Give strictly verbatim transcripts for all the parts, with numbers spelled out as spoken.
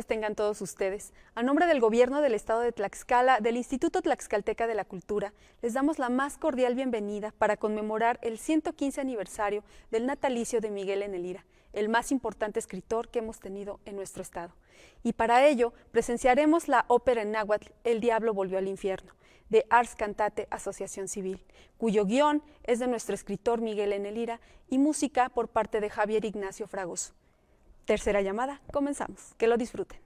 Tengan todos ustedes. A nombre del Gobierno del Estado de Tlaxcala, del Instituto Tlaxcalteca de la Cultura, les damos la más cordial bienvenida para conmemorar el ciento quince aniversario del natalicio de Miguel N. Lira, el más importante escritor que hemos tenido en nuestro estado. Y para ello, presenciaremos la ópera en náhuatl El diablo volvió al infierno, de Ars Cantate Asociación Civil, cuyo guión es de nuestro escritor Miguel N. Lira y música por parte de Javier Ignacio Fragoso. Tercera llamada, comenzamos. Que lo disfruten.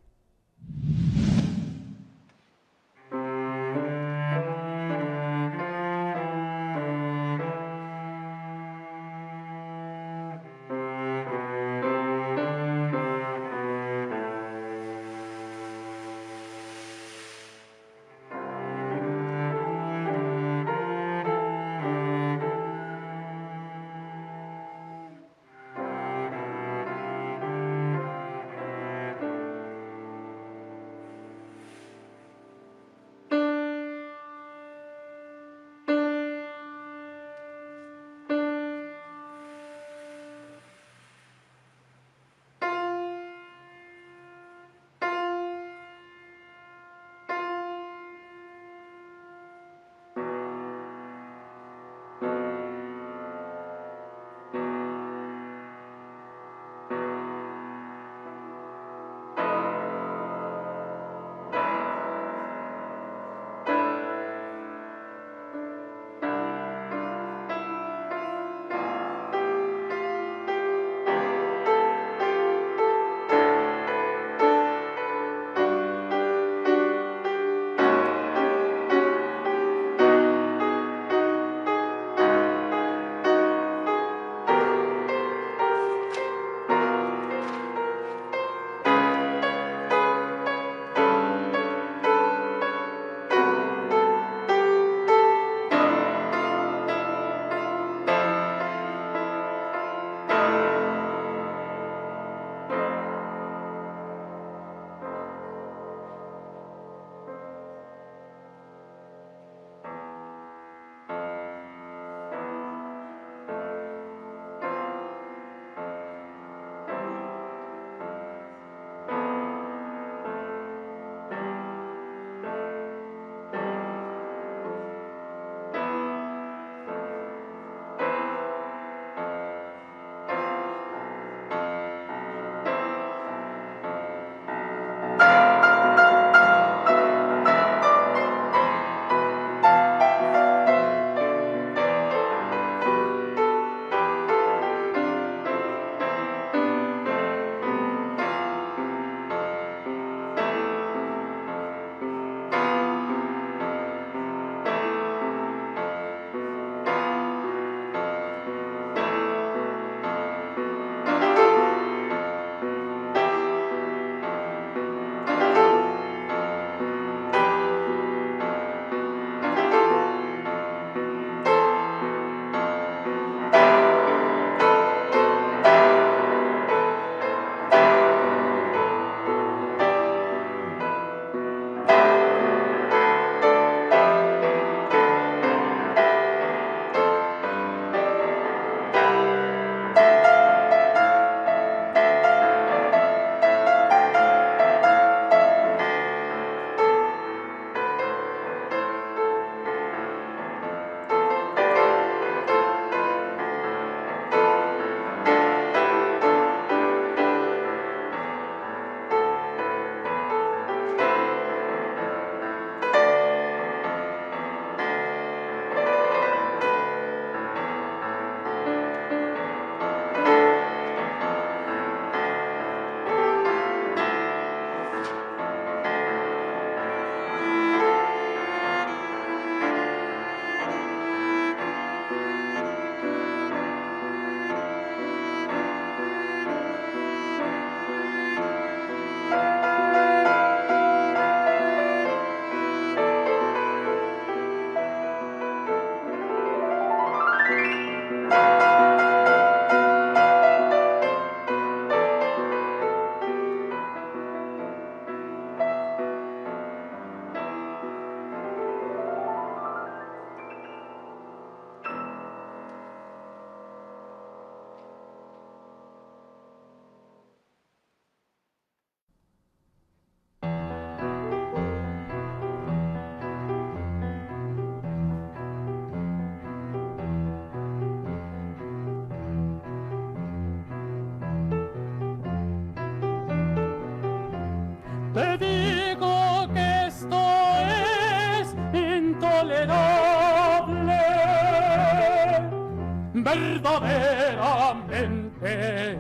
verdaderamente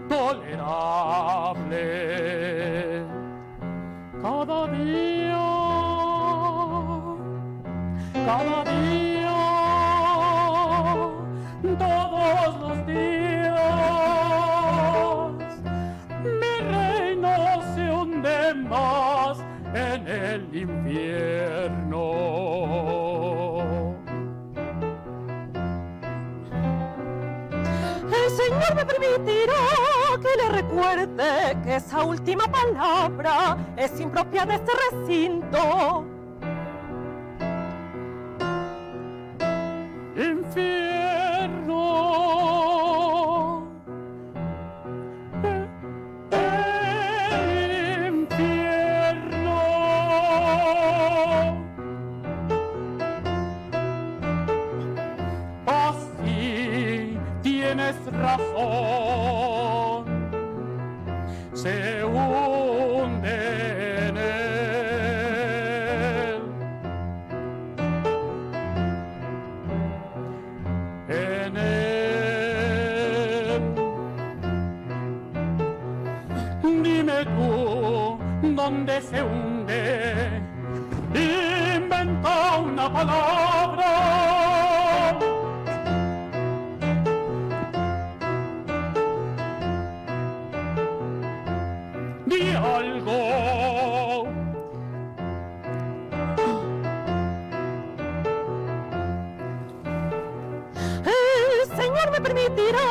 intolerable. Cada día, cada día, todos los días, mi reino se hunde más en el infierno. El Señor me permitirá que le recuerde que esa última palabra es impropia de este recinto. Infierno. El infierno. Así tienes razón. Se hunde en él. En él. Dime tú dónde se hunde. Inventa una palabra. Di algo. El Señor me permitirá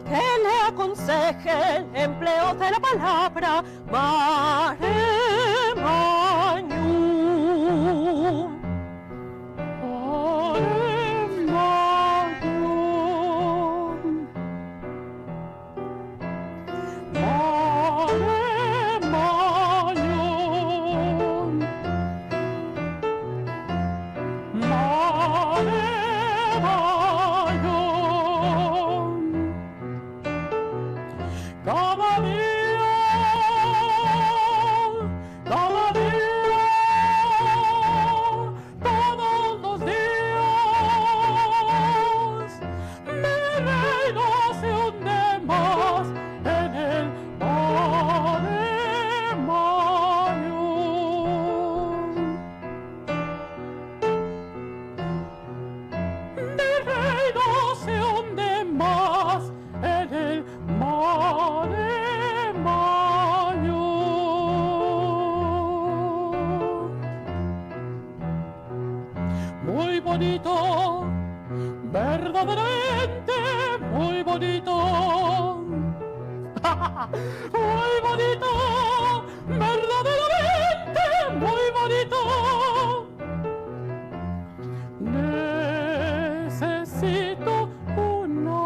que le aconseje el empleo de la palabra mare magnum. Mare magnum. Mare magnum. Mare magnum. Cada día, cada día, todos los días, mi reino se hunde más en el mare magnum. Mi reino se hunde más en el mare magnum. Muy bonito, verdaderamente muy bonito. Muy bonito, verdaderamente muy bonito. Necesito una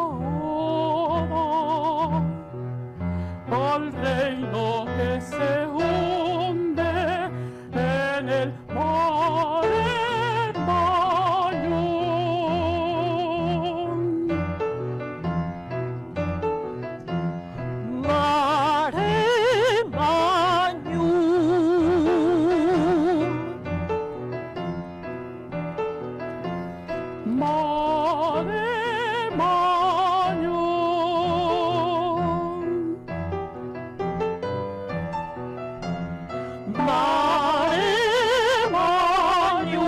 oda al reino que se hunde en el mare magnum. Mare magnum. Mare magnum. Mare magnum.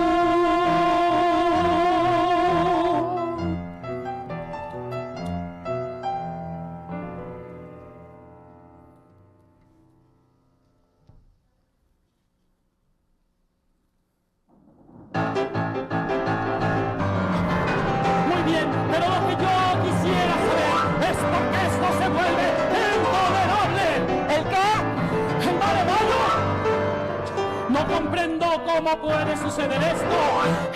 Muy bien, pero lo que yo quisiera saber es por qué esto se vuelve intolerable. ¿El qué? ¿El matrimonio? No comprendo cómo puede suceder esto.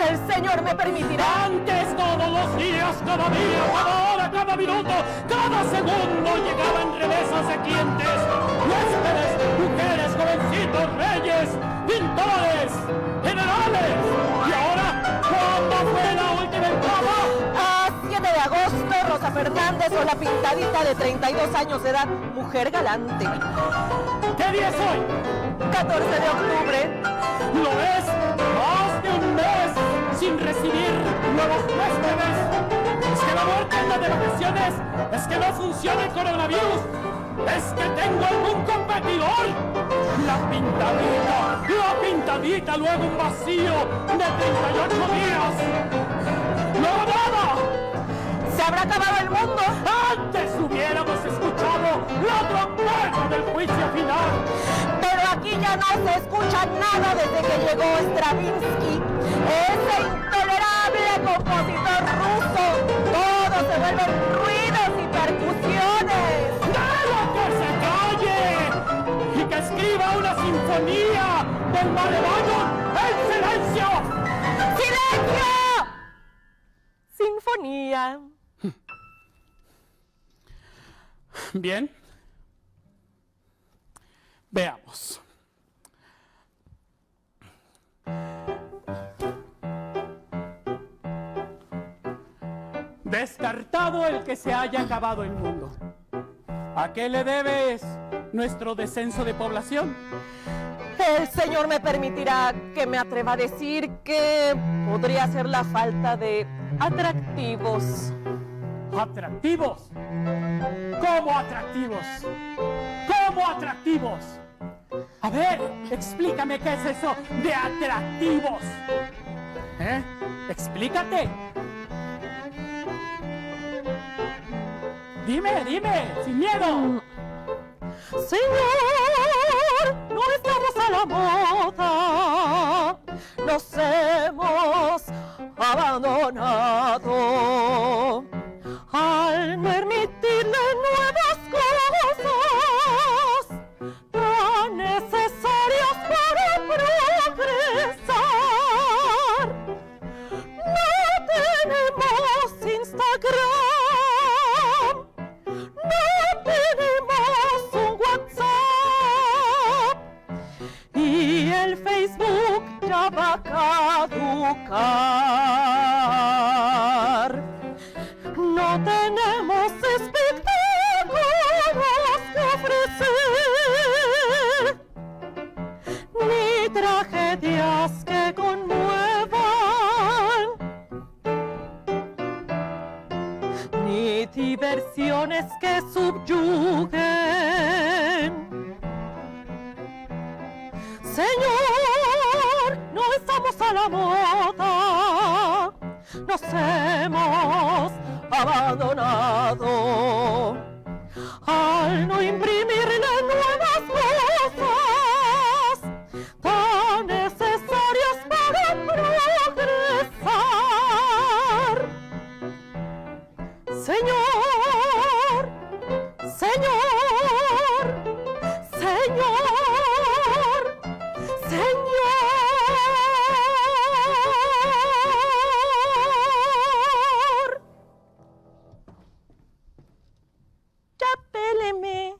El Señor me permitirá. Antes todos los días, cada día, cada hora, cada minuto, cada segundo llegaban remesas de clientes, huéspedes, mujeres, jovencitos, reyes, pintores, generales. Y ahora, ¿cuándo fue la última entrada? A siete de agosto, Rosa Fernández o la pintadita de treinta y dos años de edad, mujer galante. ¿Qué día es hoy? Catorce de octubre. Lo es, más de un mes sin recibir nuevos huéspedes. Vacaciones, es que no funciona el coronavirus, es que tengo algún competidor. La pintadita, la pintadita, luego un vacío de treinta y ocho días. Luego nada. ¿Se habrá acabado el mundo? Antes hubiéramos escuchado la trompeta del juicio final. Pero aquí ya no se escucha nada desde que llegó Stravinsky, ese intolerable compositor ruso. Todo se vuelve ruidos y percusiones. ¡Nada, que se calle! Y que escriba una sinfonía del Mare Magnum en silencio. ¡Silencio! Sinfonía. Bien. Veamos. Descartado el que se haya acabado el mundo. ¿A qué le debes nuestro descenso de población? El señor me permitirá que me atreva a decir que podría ser la falta de atractivos. ¿Atractivos? ¿Cómo atractivos? ¿Cómo atractivos? A ver, explícame qué es eso de atractivos. ¿Eh? Explícate. Dime, dime, sin miedo. Señor, no estamos a la moda, nos hemos abandonado al no permitirle nuevas cosas tan necesarias para progresar. No tenemos Instagram, no tenemos un WhatsApp y el Facebook ya va a caducar. No tenemos espectáculos que ofrecer, ni tragedias que conmuevan, ni diversiones que subyuguen. Señor, no estamos a la moda, nos hemos abandonado al no imprimirle nuevas cosas tan necesarias para progresar. Señor, señor, señor, señor. Ya péleme.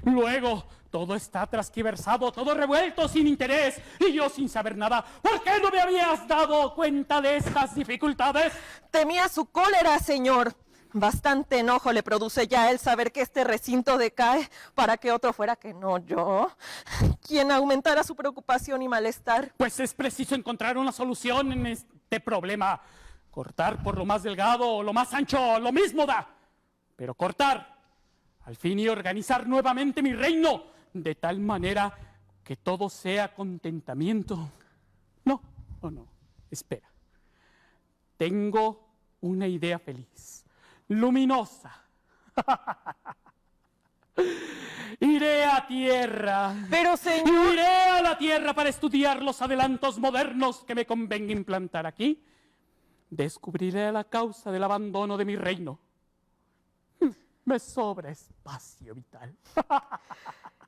Luego, todo está transquiversado, todo revuelto, sin interés, y yo sin saber nada. ¿Por qué no me habías dado cuenta de estas dificultades? Temía su cólera, señor. Bastante enojo le produce ya el saber que este recinto decae para que otro fuera, que no yo, quien aumentara su preocupación y malestar. Pues es preciso encontrar una solución en este problema. Cortar por lo más delgado o lo más ancho, lo mismo da. Pero cortar, al fin, y organizar nuevamente mi reino de tal manera que todo sea contentamiento. No, no, no, espera. Tengo una idea feliz, luminosa. Iré a tierra. Pero, señor. Iré a la tierra para estudiar los adelantos modernos que me convenga implantar aquí. Descubriré la causa del abandono de mi reino. Me sobra espacio vital.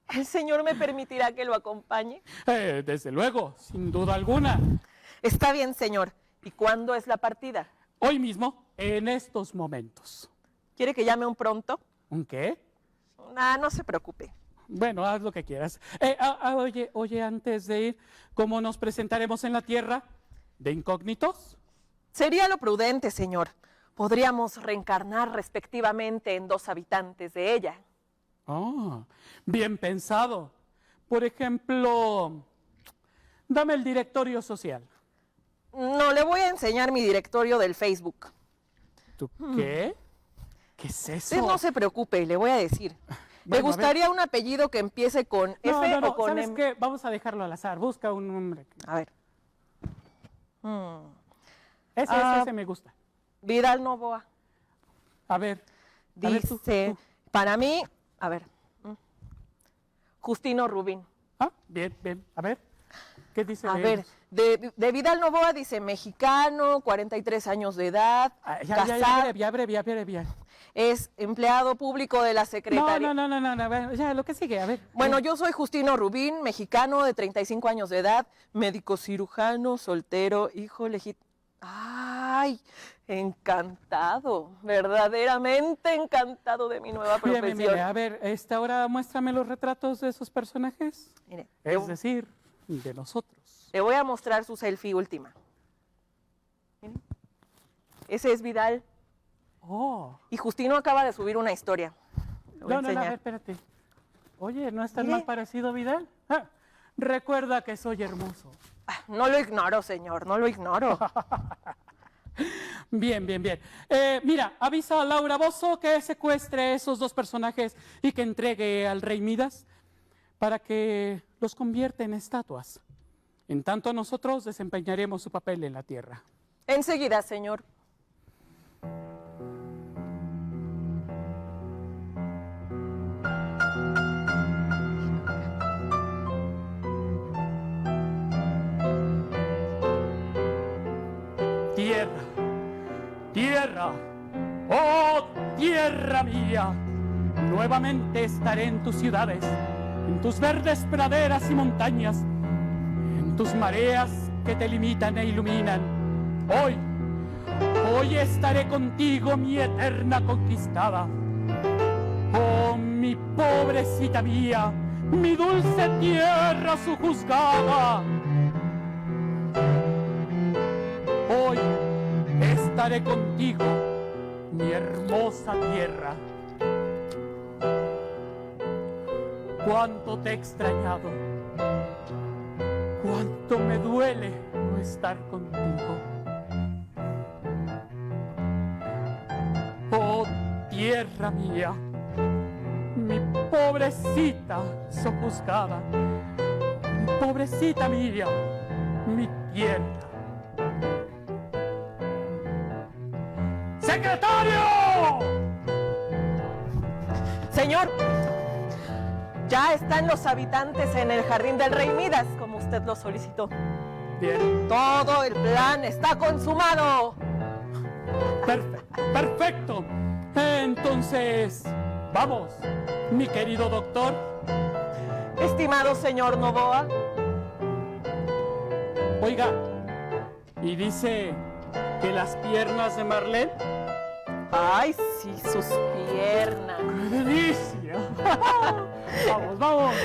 ¿El señor me permitirá que lo acompañe? Eh, desde luego, sin duda alguna. Está bien, señor. ¿Y cuándo es la partida? Hoy mismo, en estos momentos. ¿Quiere que llame un pronto? ¿Un qué? Ah, no se preocupe. Bueno, haz lo que quieras. Eh, ah, ah, oye, oye, antes de ir, ¿cómo nos presentaremos en la Tierra? ¿De incógnitos? Sería lo prudente, señor. Podríamos reencarnar respectivamente en dos habitantes de ella. Oh, bien pensado. Por ejemplo, dame el directorio social. No, le voy a enseñar mi directorio del Facebook. ¿Tú qué? ¿Qué es eso? Usted no se preocupe, le voy a decir. Me gustaría un apellido que empiece con F o con M. Bueno, a ver. No, no, no, ¿sabes qué? Vamos a dejarlo al azar. Busca un nombre. A ver. Mm. Ese, ese, ah, ese me gusta. Vidal Novoa. A ver, a ver, tú, tú. Dice, para mí, a ver, mm, Justino Rubín. Ah, bien, bien. A ver, ¿qué dice de ellos? A ver, de, de Vidal Novoa dice, mexicano, cuarenta y tres años de edad, casado. Ah, ya, ya, ya, abrevia, abrevia, abrevia. Es empleado público de la Secretaría. No, no, no, no, no, no, a ver, ya, lo que sigue, a ver. Bueno, yo soy Justino Rubín, mexicano de treinta y cinco años de edad, médico cirujano, soltero, hijo legítimo. Ay, encantado, verdaderamente encantado de mi nueva profesión. Bien, bien, bien. A ver, este, ahora muéstrame los retratos de esos personajes. Mire, es decir, de nosotros. Le voy a mostrar su selfie última. Miren. Ese es Vidal. Oh. Y Justino acaba de subir una historia. Le voy a enseñar. No, no, no, a ver, espérate. Oye, ¿no estás mal parecido, Vidal? Ah, recuerda que soy hermoso. Ah, no lo ignoro, señor, no lo ignoro. Bien, bien, bien. Eh, mira, avisa a Laura Bozzo que secuestre esos dos personajes y que entregue al rey Midas para que los convierta en estatuas. En tanto, nosotros desempeñaremos su papel en la tierra. Enseguida, señor. Tierra, tierra, oh tierra mía, nuevamente estaré en tus ciudades, en tus verdes praderas y montañas, en tus mareas que te limitan e iluminan. Hoy, hoy estaré contigo, mi eterna conquistada. Oh, mi pobrecita mía, mi dulce tierra sojuzgada. Hoy estaré contigo, mi hermosa tierra. Cuánto te he extrañado, cuánto me duele no estar contigo. Oh, tierra mía, mi pobrecita sojuzgada, mi pobrecita mía, mi tierra. ¡Secretario! Señor, ya están los habitantes en el jardín del rey Midas, como usted lo solicitó. Bien. Todo el plan está consumado. Perfe-, perfecto. Entonces, vamos, mi querido doctor. Estimado señor Novoa. Oiga, y dice que las piernas de Marlene. Ay, sí, sus piernas. ¡Qué delicia! Vamos, vamos.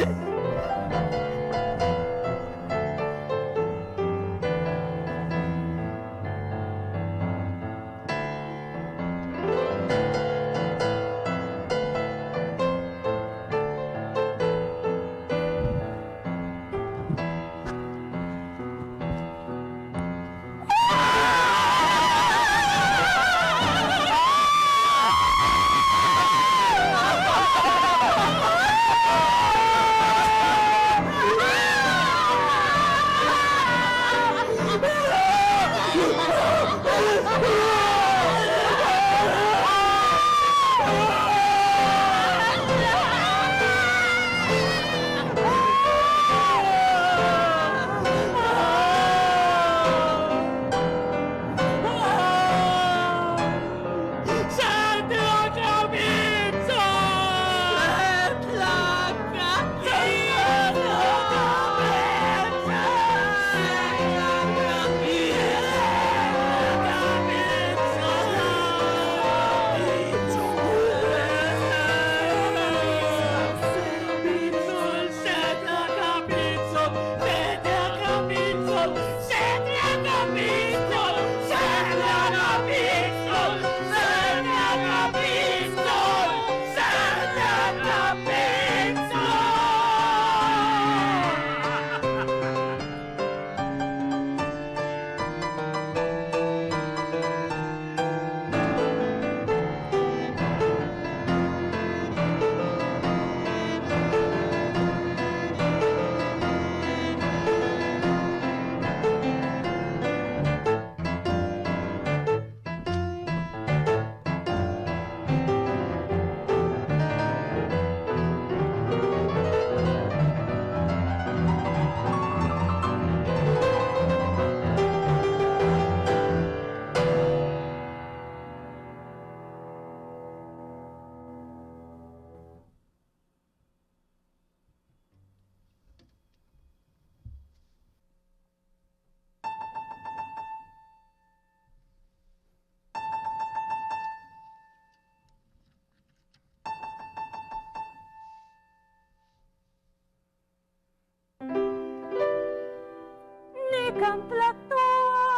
kan tlaktua,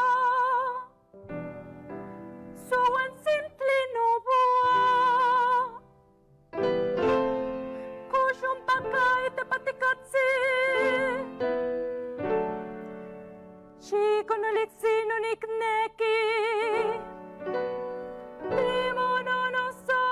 suan sintli nubua. Kusun pakai te patikatsi, si kono liksi nunik neki, timo no no saske.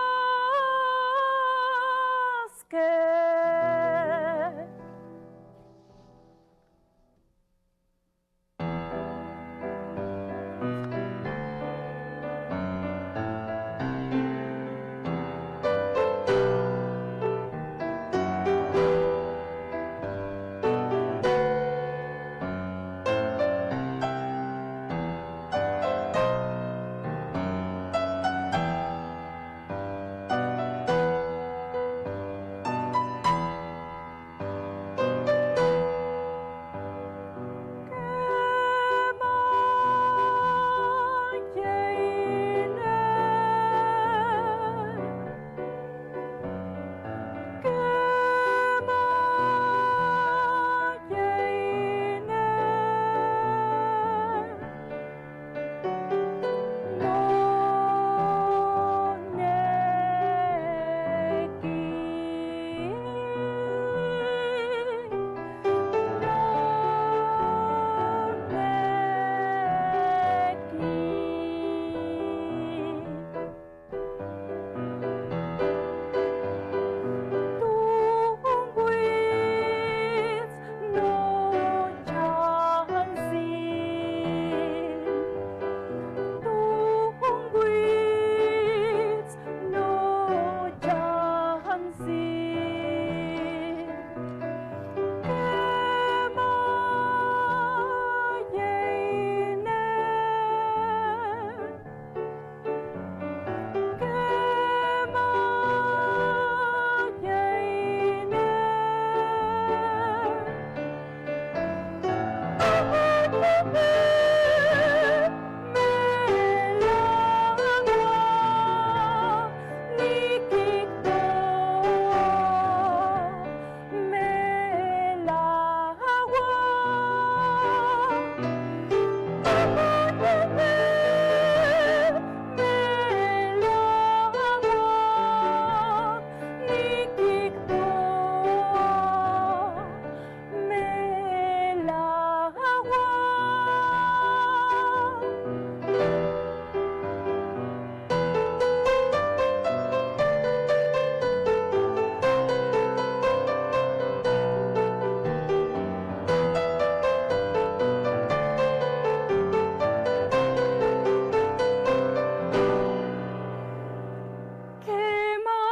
Kema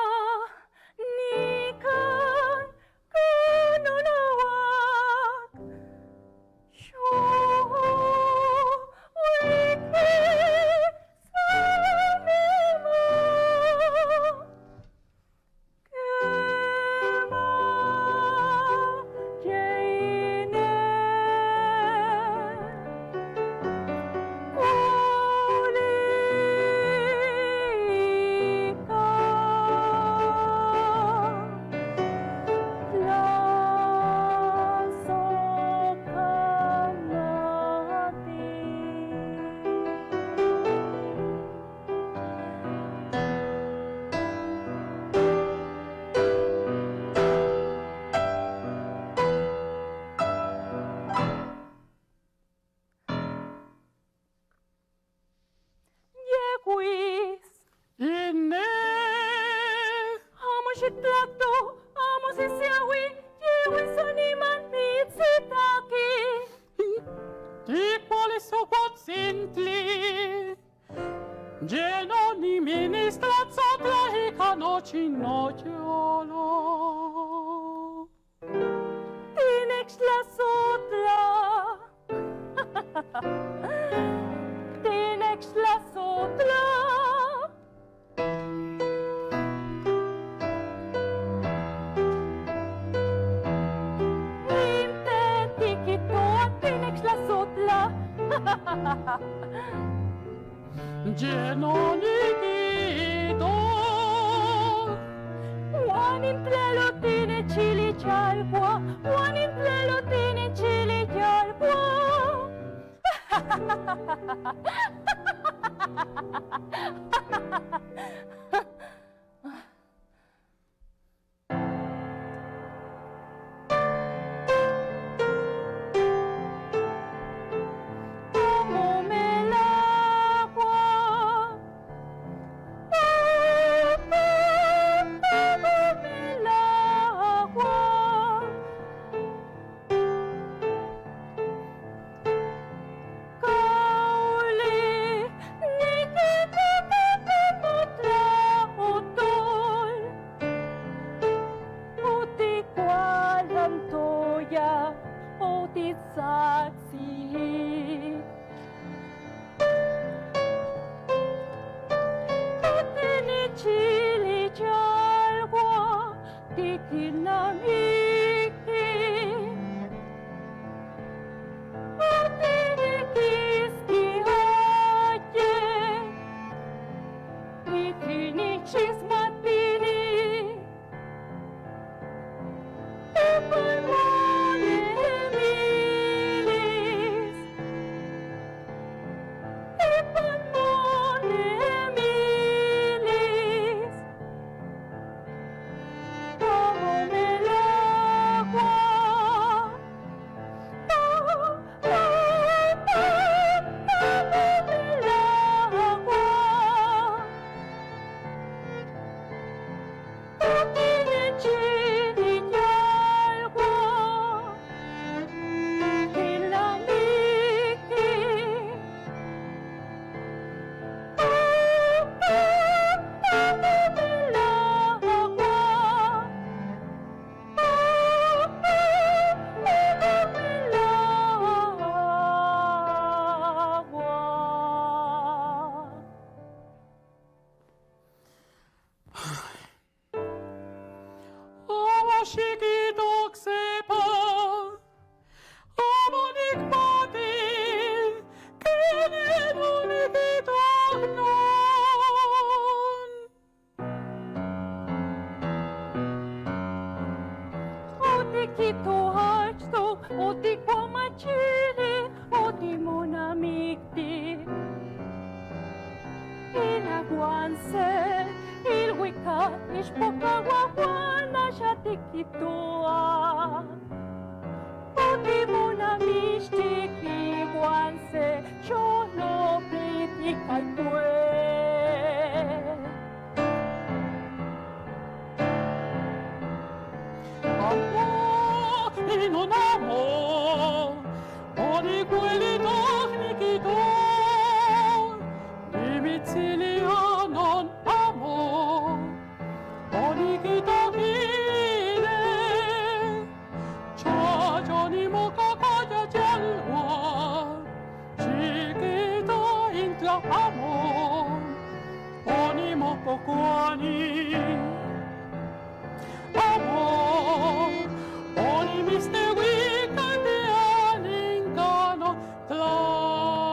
nikan kuno nawak. Yewis. Ine. Amo sitlakto, amo sisiawi, yewis animan mitsitaki. Tikuali sokuatsintli. Yeno ni ministra tsotla ika nochi no yolo. Tinekslazotla. Tinekslazotla. Nim te tikitoa tinekslazotla. Yeno nikito. Wanintlelo tine chili yalkua, wanintlelo tine chili yalkua. saksi. Oti nichili yalwa, oti kinamikti. Oti nikiski aye, oti nichismatini. Tipan mo nemilis, tipan mo nemilis. Amo melahua, amo melahua. Aua sikitok sepa, amo nikmati kinibo nikitok non. Oti kito achtok, oti kuamachili, oti monamikti. Inaguan se, ilhuikat, ishpokawauan, asha ti kitua. Oti monamishtik ihuan se, solo pliti kai kue. Amo, inon amo, oni kuelitok nikitok, ni mitsili anon amo, oni kitok ine, chayo ni mokakaya yalwa, chikito intia amo, oni mokokuani. Amo, oni mistewi katian ingano tlakto.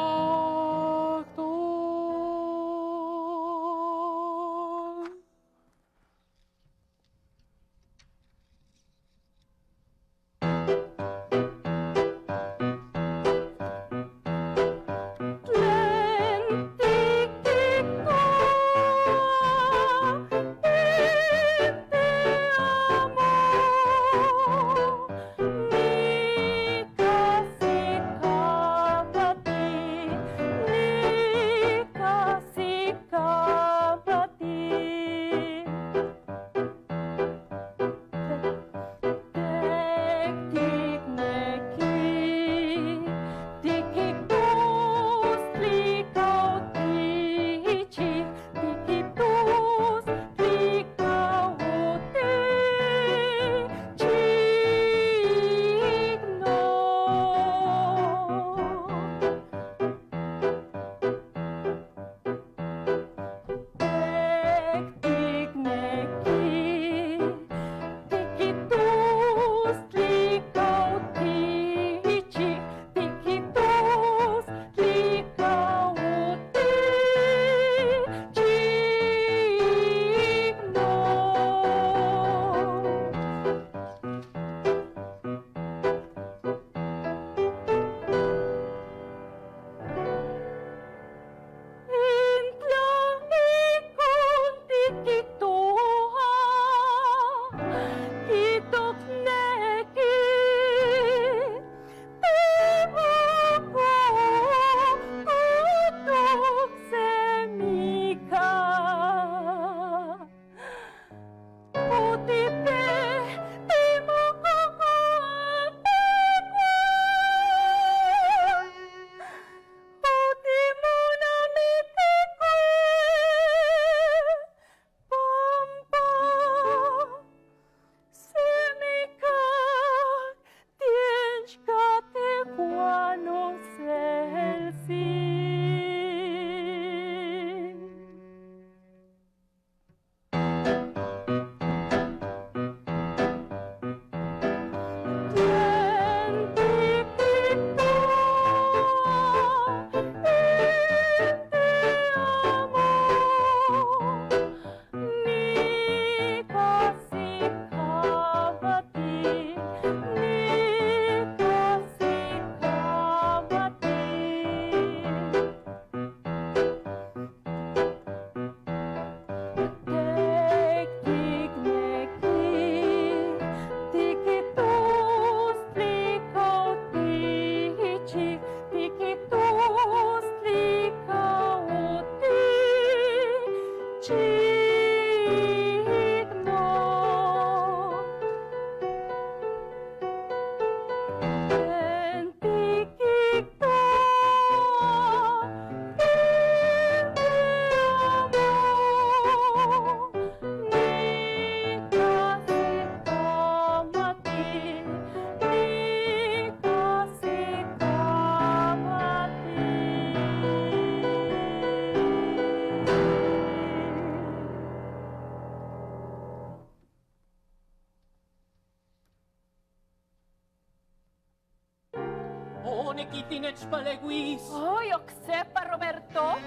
Nekiti nech paleguis. Oy, oksepa, Roberto.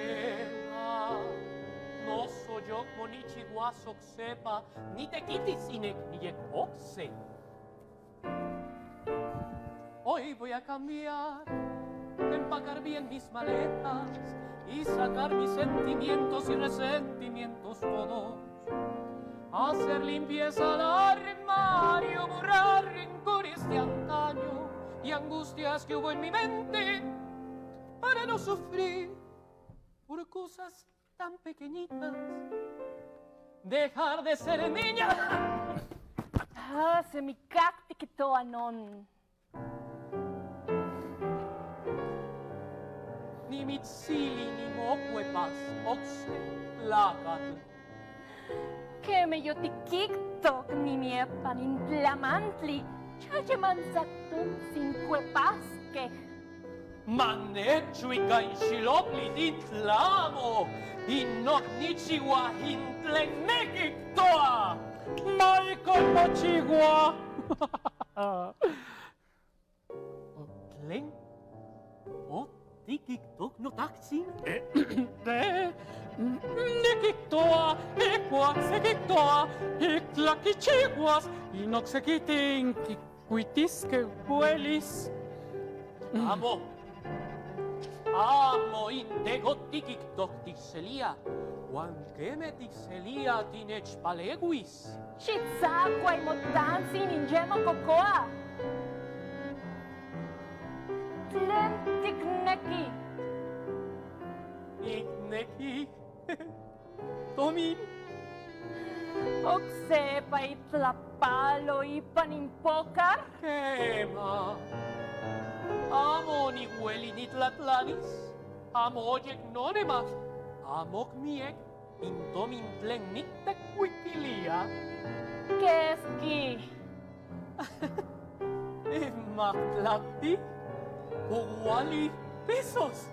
Ema, no soyok mo nichihuas oksepa, ni tekitis inek niyek okse. Hoy voy a cambiar, empacar bien mis maletas y sacar mis sentimientos y resentimientos todos. Hacer limpieza al armario, borrar rencores de antaño y angustias que hubo en mi mente para no sufrir por cosas tan pequeñitas. Dejar de ser niña. Ah, se mi kak tikitoa non. Ni mitsili ni mo kuepas okse lakatl. Keme yo tikiktok ni miepan in tlamantli, chayeman sak tum sin kuepaskek. Manechuika in silokl di tlamo, in nok nichihua in tlen nekiktoa. Maikon mochihua. Tlen? O tikiktok notaktzin? Nikiktoa, ikuak se kiktoa, ik tlak kichihuas, in oksekitin kikuitiske uelis. Amo. Amo, in teko tikiktok tikselia. Huan keme tikselia tinechpaleuis. Xitsakuai motantzin in yemo kokoa. Tlen tikneki? Nikneki tomin. Oksepa itlapalo ipan in pokar? Kema. Amo niueli nitlatlanis. Amo oyek nonema. Amo kmiek in tomin tlen niktekuikilia. Keski? Ema tlakti, kokuali pesos.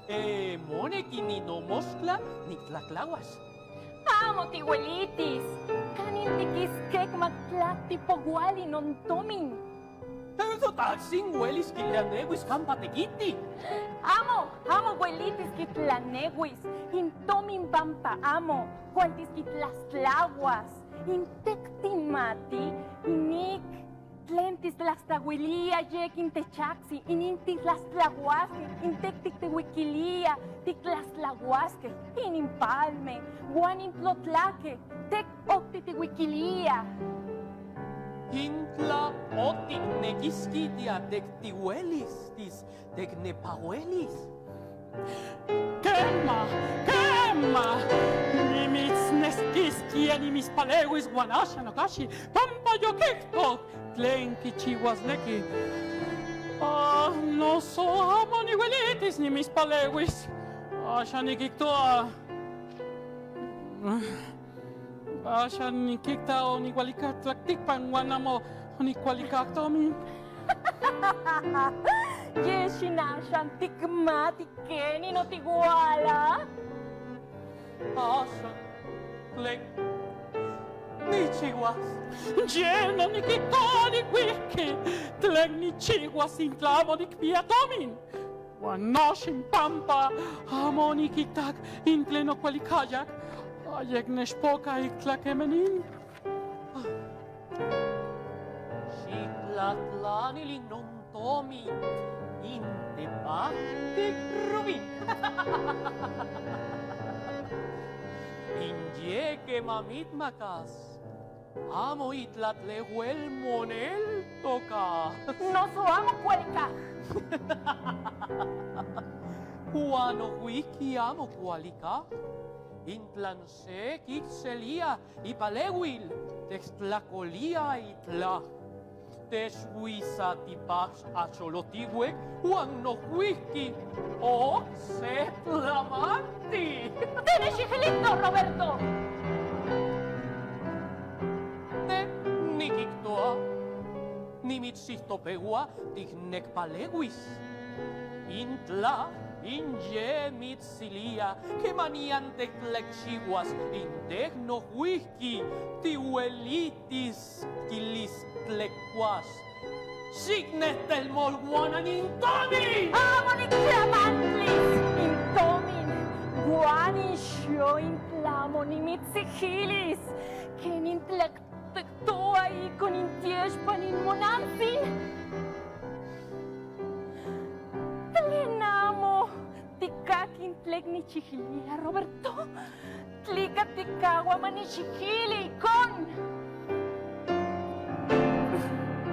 E, moneki ni nomoskla niktlaklahuas. Amo tiuelitis. Kanin tikiskek mak tlakti pokuali non tomin. Pero totaksin uelis kitlaneuis kampa tekiti. Amo, amo uelitis kitlaneuis. In tomin pampa amo. Kualtis kitlastlahuas. In tekti mati, inik tlen tiktlastahuilia yek in techaksin, inin tiktlastahuaske, in tekti tiuikilia, tiktlastahuaske, inin palmen, huan in tlotlake, tek okti tiuikilia. In tla otik nekiskitia tek tiuelistis, tek nepahuelis. Kema, kema, nimitsneskiskia nimispaleuis huan ashan okashi, pampa yokiktok tlen kichihuasneki. Ah, noso amo niuelitis nimispaleuis. Ashan nikiktoa. Ashan nikikta oniualikak tlaktikpan huan amo oniualikak tomin. Yeshin ashan tikmati keni notiuala. Ashan, tlen nichihuas? Yeno nikikta oniuiki tlen nichihuas in tla amo nikpia tomin. Huan noshim pampa amo nikiktak in tlen okualikayak, ayek neshpoka ik tlakemenin. Xitlatlanili non tomin, in tepajtik rubin. In yeke mamitmakas, amo itlatlehuel moneltoka. Noso amo kualikak. Huan ohuiki amo kualikak, in tlan se kikselia ipaleuil, techtlakolia itla. Tesuisa tipaks acholotiuek, huan nohuiki okse tlamanti. Teneshihelito, Roberto. Te nikiktoa, nimitsijtopehua tiknekpaleuis. In tla In ye mitsilia, kemanian teklek chihuas, in tekno huihki, tiuelitis kilis tlekuas. Sikne telmol guanan in tomin. Amo niktlamantlis in tomin. Guan in sio in tlamo nimitsigilis. Ken in tlak Tektoa ikon in tieshpan in monantzin. Tlen amo tikaki tlen nichigilia, Roberto. Tlika tikahua ma nichigili ikon.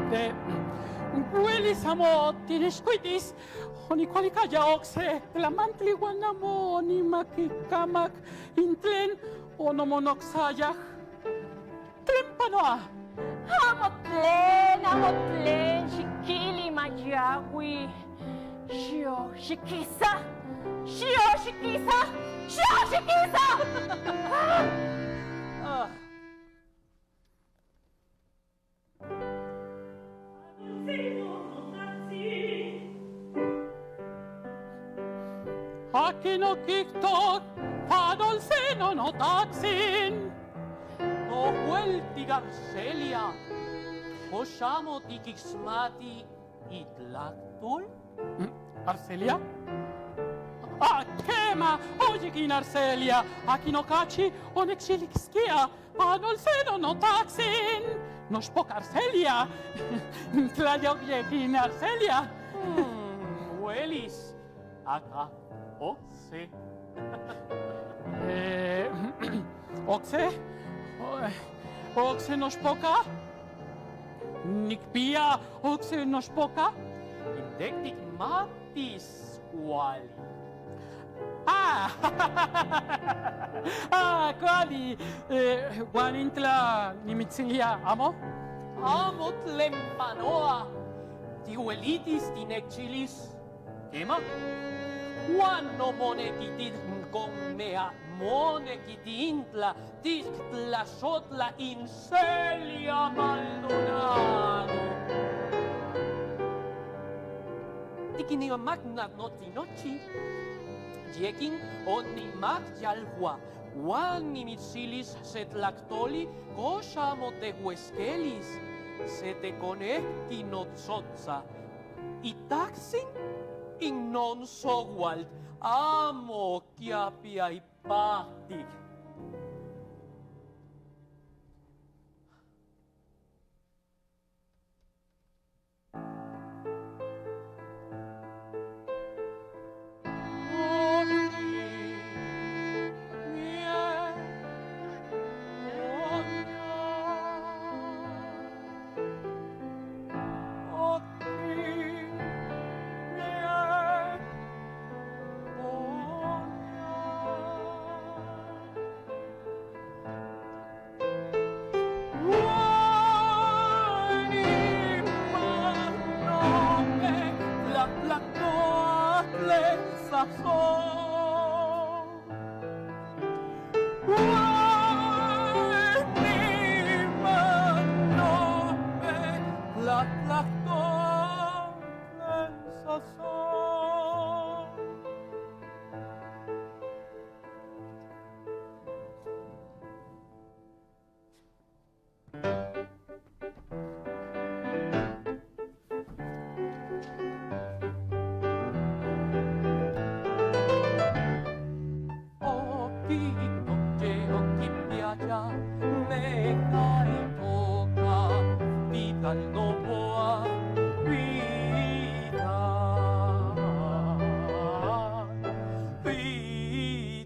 Te, huelis amo tinishkuitis, o nikualikaya okse tlamantli huan amo nimakikamak in tlen onomonoksaya. Tlen panoa? Amo tlen, amo tlen, xikili mayahui. Xio, xikisa. Xio, xikisa. Xio, xikisa. Ah. Aki nokiktok, Padolseno notaksin. Nohueltik Arcelia, kox amo tikiksmati itlaktol? Mm, Arcelia? Ah, kema, oye kin Arcelia, aki nokachi oneksilikskia, Padolseno notaksin. Noxpok Arcelia. Tlayok ye kin Arcelia. Hmm, huelis. Aka, okse. Eh, okse? O-, okse noxpoka? Nikpia okse noxpoka? Intektik matis kuali. Ah! Ah, kuali. Eh, huan intla nimitsilia, amo? Amo tlen panoa. Tiuelitis tinekchilis. Kema? Huan no monekiti kon mea, monekiti intla, tiktlasotla in Celia Maldonado. Tikinimamak na noti nochi. Yekin onimak yalhua, huan nimitsilis se tlaktoli, kox amo tehueskelis, se tekonekti notsotsa. Itaksin in non sohualt amo kiapia ipahtik.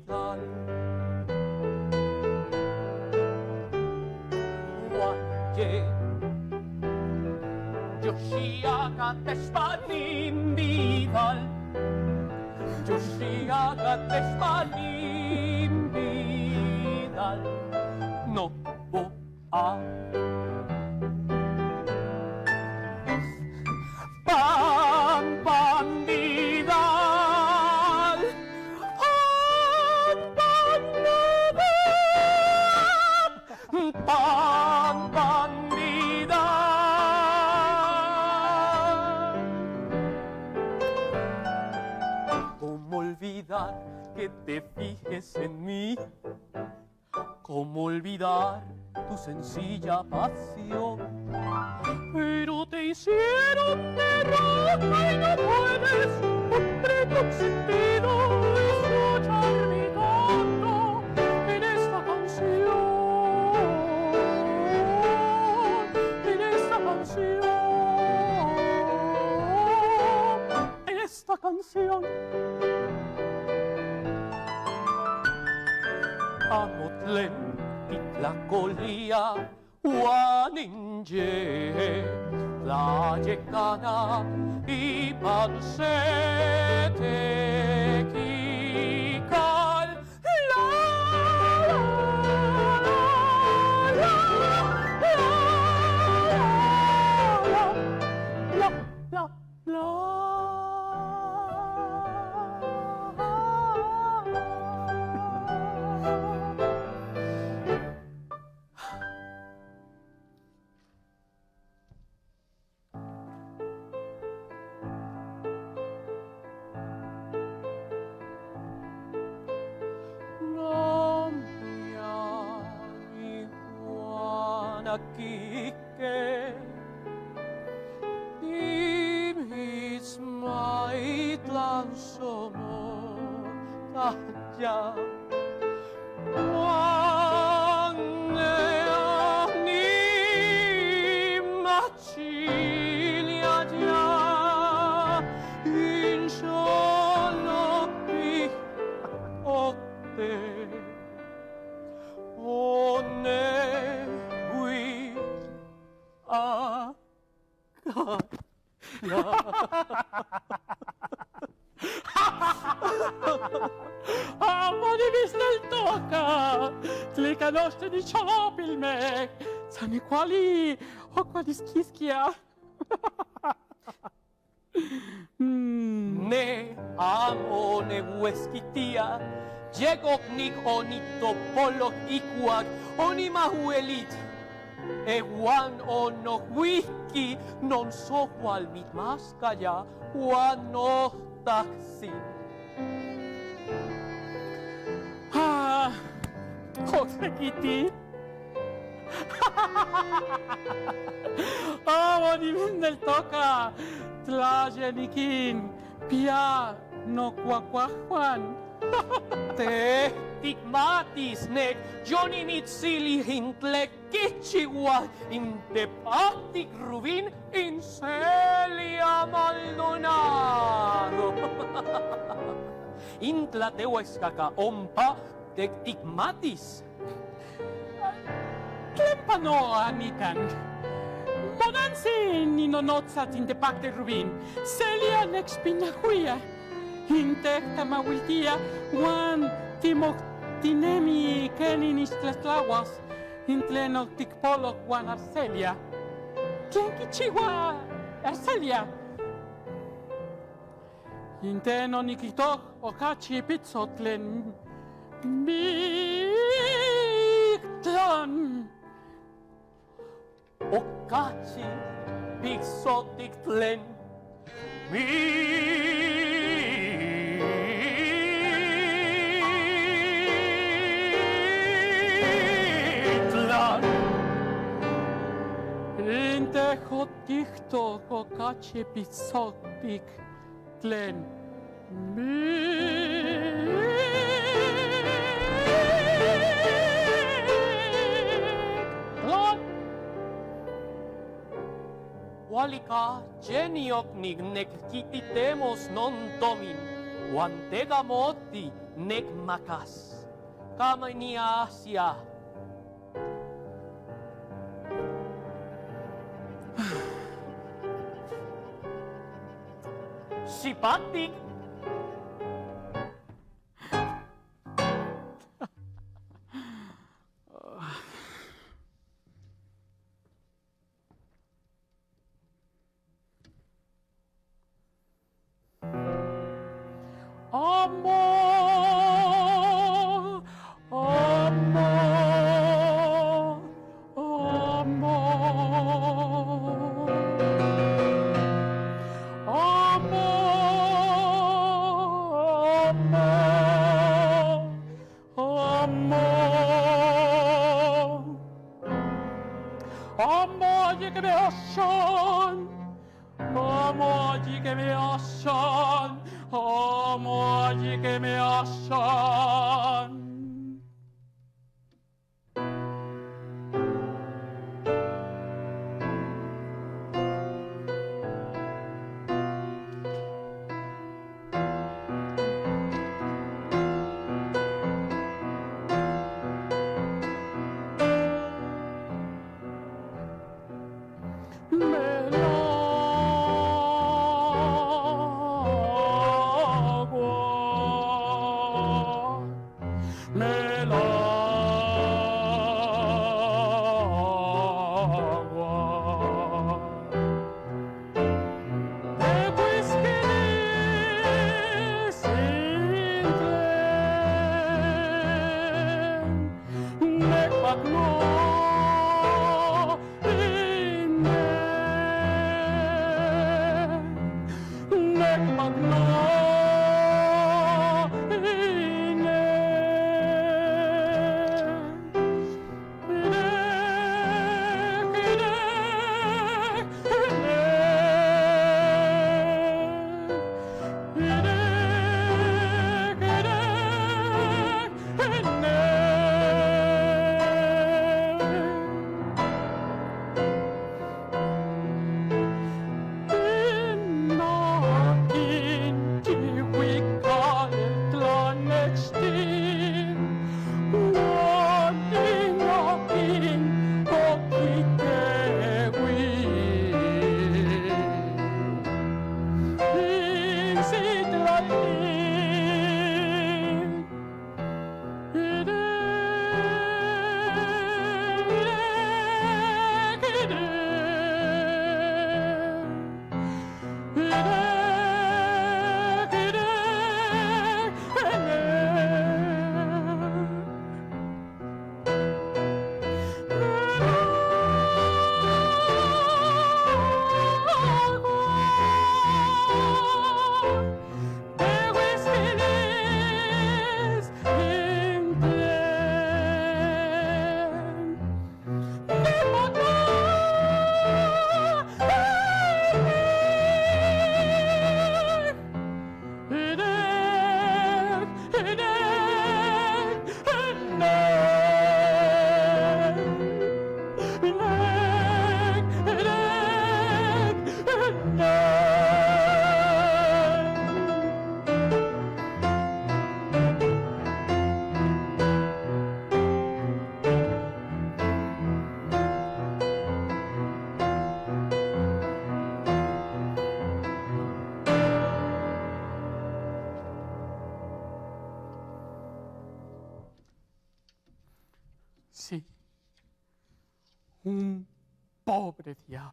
Tal. Huan ye, Yoshiaka teshpan in bidal. Yoshiaka teshpan in bidal. No bo a. Pan, pan, bidal. Pan, pan, bidal. Pan, pan, bidal. Como te fijes en mí. ¿Cómo olvidar tu sencilla pasión? Pero te hicieron de roca y no puedes comprender tu sentido y escuchar mi canto en esta canción, en esta canción, en esta canción. Amo tlen titlajkolia uan in yej tlayekana ipan se tekikal. La, la, la, la. Namia ni Juan aki ke, di misma itlan somo taya. Juan ne ani machilia ya, in solo pi okte. One wi a ka. Amo nimisneltoka. Tlika noshtin nicholopilme, sa nikuali, o kuali skiskia. Mm. Ne amo nehueskitia, yekoknik onitopolok ikuak onimahuelit. Ehuan onohuiki non sohual mitmaskaya huan notaksin. Ah, oksekiti. Amo nimisneltoka, tlaye nikin pia nokuakuahuan. Te tikmatis nek yonimitsili in tle kichihuak in tepaktik Rubin, in Celia Maldonado. In tlatehuaskaka ompa tek tikmatis. Tlen panoa nikan? Monansi ninonotsat in tepaktik Rubin, Celia nekspinahuia. In tek tamahuiltia huan timoktinemi keni nixtlatlahuas in tlen otikpolok huan Arcelia. Tlen kichihua Arcelia? In tlen onikijtok okachi pitso tlen miktlan. Okachi pitsotik tlen miktlan. In tlen otikijtok okachi pitsotik tlen miktlan. Kualika, yeni oknik nek kititemos non tomin, huan teka moti nek makas. Kamaniasia. Sipaktik. Amo, amo, amo, amo, amo. Amo ayi ke me ashan. Amo ayi ke me ashan. Amo ayi ke me ashan. Melagua, melagua. Tehuiskini sintlen, nekbakno ine, nekbakno ine. Sí, un pobre diablo.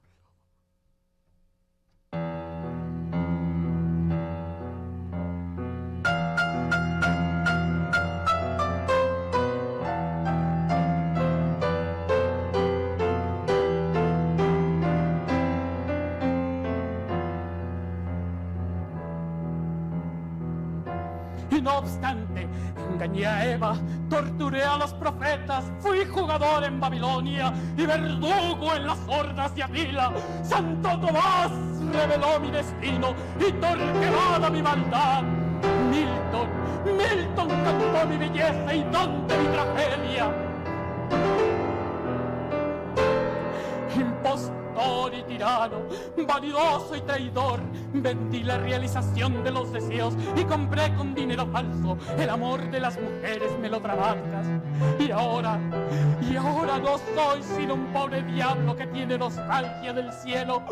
Y no obstante, engañé a Eva, torturé a los profetas, fui jugador en Babilonia y verdugo en las hordas de Atila. Santo Tomás reveló mi destino y Torquemada mi maldad. Milton, Milton cantó mi belleza y Dante mi tragedia. Impostor y tirano, vanidoso y traidor, vendí la realización de los deseos y compré con dinero falso el amor de las mujeres melodramáticas. Y ahora, y ahora no soy sino un pobre diablo que tiene nostalgia del cielo.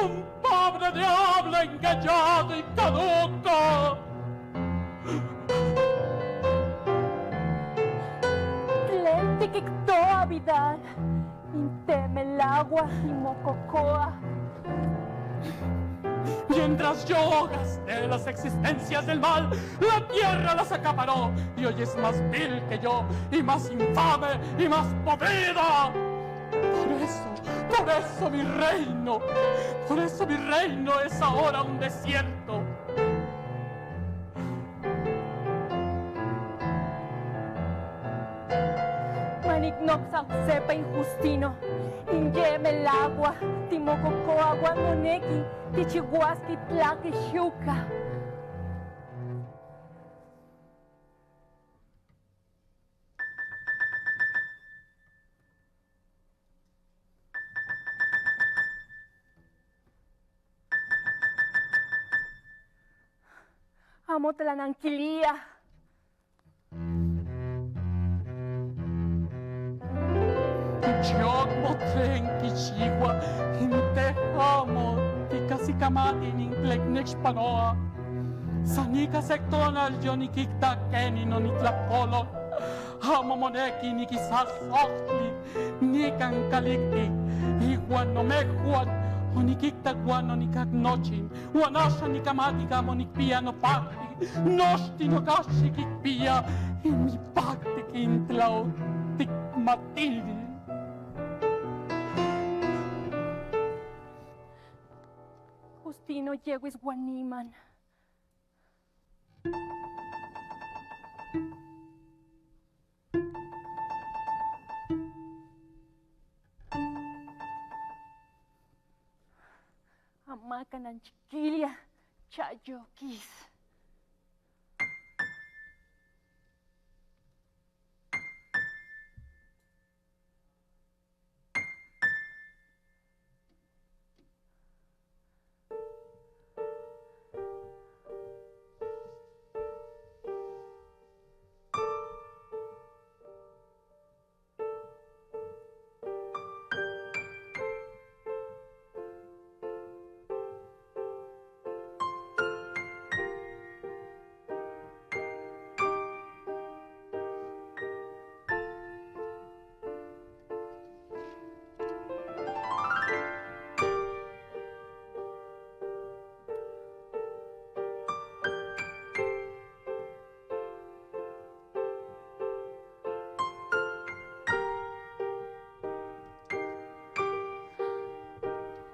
Un pobre diablo engañado y caduco. Tlen tikto, Avidal, intemelagua y mokokoa. Mientras yo gasté las existencias del mal, la tierra las acaparó, y hoy es más vil que yo, y más infame, y más podrida. Por eso, por eso mi reino, por eso mi reino es ahora un desierto. Manik noksa sepa injustino, inye Melahua, ti mokokoa, ua moneki tichiuaski tlakishuka. Amo tlanankilia. Chiok motlen kisihua, intej amo tikasi kamati nin tlen nechpanoa. San ika se tonal yo nikiktak keni nonitlapolol. Amo moneki nikisas ohtli nikan kaliktik, ihuan nomehuan onikiktak huan onikak nochi. Huan axan nikamati amo nikpia nopaktik. Noshtin nokasi kikpia, in mipaktik in tlaotik matili. Justino yewis huan niman. Amaka nanchikilia, chayokis.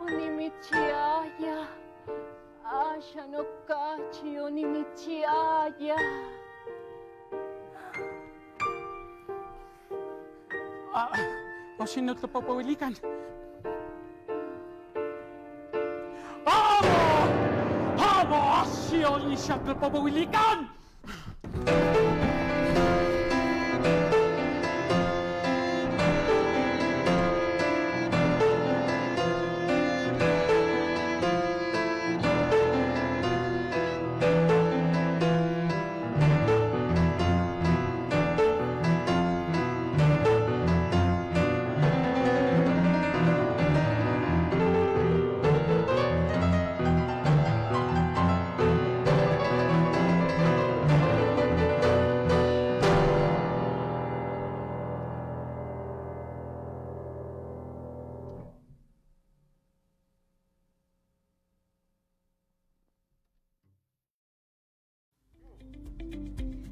Onimichiaya. Asha nokachi onimichiaya. Ah, osin notlapopohuilikan. Amo! Amo! Osin onisha tlapopohuilikan.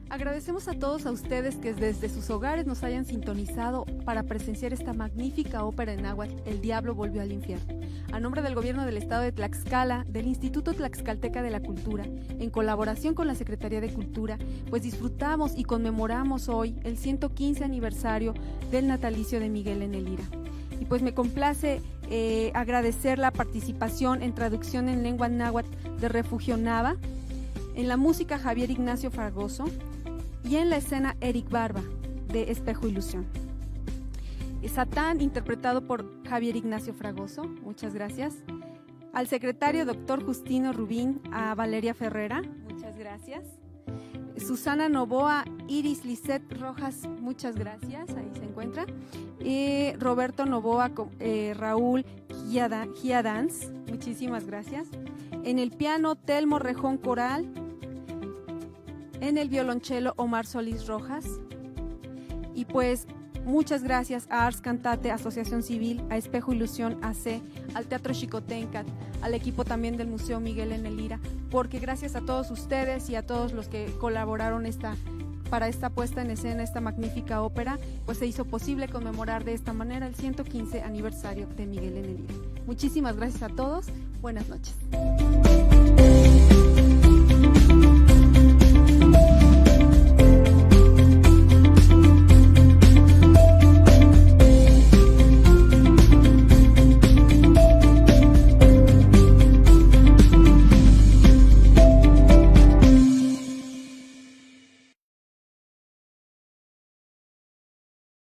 Agradecemos a todos a ustedes que desde sus hogares nos hayan sintonizado para presenciar esta magnífica ópera en náhuatl, El Diablo volvió al infierno. A nombre del Gobierno del Estado de Tlaxcala, del Instituto Tlaxcalteca de la Cultura, en colaboración con la Secretaría de Cultura, pues disfrutamos y conmemoramos hoy el ciento quince aniversario del natalicio de Miguel N. Lira. Y pues me complace, eh, agradecer la participación en traducción en lengua náhuatl de Refugio Nava, en la música Javier Ignacio Fragoso y en la escena Eric Barba de Espejo Ilusión. Satán, interpretado por Javier Ignacio Fragoso, muchas gracias. Al secretario doctor Justino Rubín, a Valeria Ferrera, muchas gracias. Susana Novoa, Iris Lisette Rojas, muchas gracias, ahí se encuentra. Y Roberto Novoa, co-, eh, Raúl Giada-, Giadans, muchísimas gracias. En el piano, Telmo Rejón Coral. En el violonchelo, Omar Solís Rojas. Y pues, muchas gracias a Ars Cantate, Asociación Civil, a Espejo Ilusión A C, al Teatro Xicoténcat, al equipo también del Museo Miguel N. Lira, porque gracias a todos ustedes y a todos los que colaboraron esta, para esta puesta en escena, esta magnífica ópera, pues se hizo posible conmemorar de esta manera el ciento quince aniversario de Miguel N. Lira. Muchísimas gracias a todos. Buenas noches.